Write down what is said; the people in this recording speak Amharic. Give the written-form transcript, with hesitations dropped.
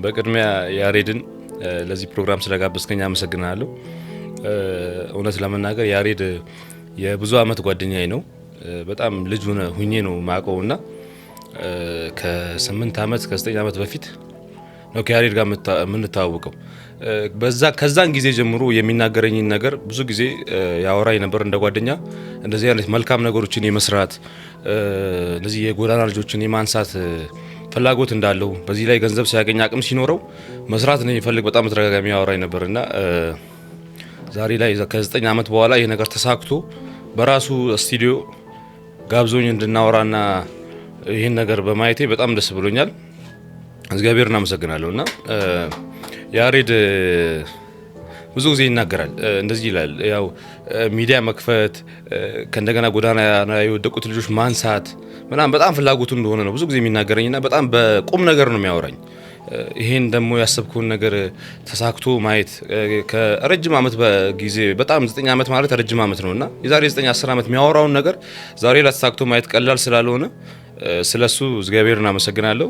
በቅድሚያ ያሬድን ለዚህ ፕሮግራም ስለጋበዝከኝ አመሰግናለሁ። እውነት ለመናገር ያሬድ የብዙ አመት ጓደኛዬ ነው። በጣም ልጅ ሁኜ ነው ማቀው እና ከ8 አመት ከ9 አመት በፊት ነው ከያሬድ ጋር የምንተዋወቀው። በዛ ከዛን ጊዜ ጀምሮ የሚናገረኝን ነገር ብዙ ጊዜ ያወራኝ ነበር። እንደ ጓደኛ እንደዚህ አይነት መልካም ነገሮችን የመስራት፣ እንደዚህ የጎዳና ልጆችን የማንሳት ፍላጎት እንዳለው፣ በዚህ ላይ ገንዘብ ሲያገኝ አቅም ሲኖረው መስራት እንደሚፈልግ በጣም በተደጋጋሚ ያወራኝ ነበር። እና ዛሬ ላይ ከ9 ዓመት በኋላ ይህ ነገር ተሳክቶ በራሱ ስቱዲዮ ጋብዞኝ እንድናወራና ይህን ነገር በማየቴ በጣም ደስ ብሎኛል። እግዚአብሔርን አመሰግናለሁ። እና ያሬድ ብዙ ጊዜ ይናገራል፣ እንደዚህ ይላል። ያው ሚዲያ መክፈት፣ ከእንደገና ጎዳና የወደቁት ልጆች ማንሳት ምናምን በጣም ፍላጎቱ እንደሆነ ነው ብዙ ጊዜ የሚናገረኝና በጣም በቁም ነገር ነው የሚያወራኝ። ይሄን ደግሞ ያሰብኩውን ነገር ተሳክቶ ማየት ከረጅም ዓመት በጊዜ፣ በጣም 9 ዓመት ማለት ረጅም ዓመት ነው እና የዛሬ 9 10 ዓመት የሚያወራውን ነገር ዛሬ ላይ ተሳክቶ ማየት ቀላል ስላልሆነ ስለሱ እግዚአብሔርን አመሰግናለሁ።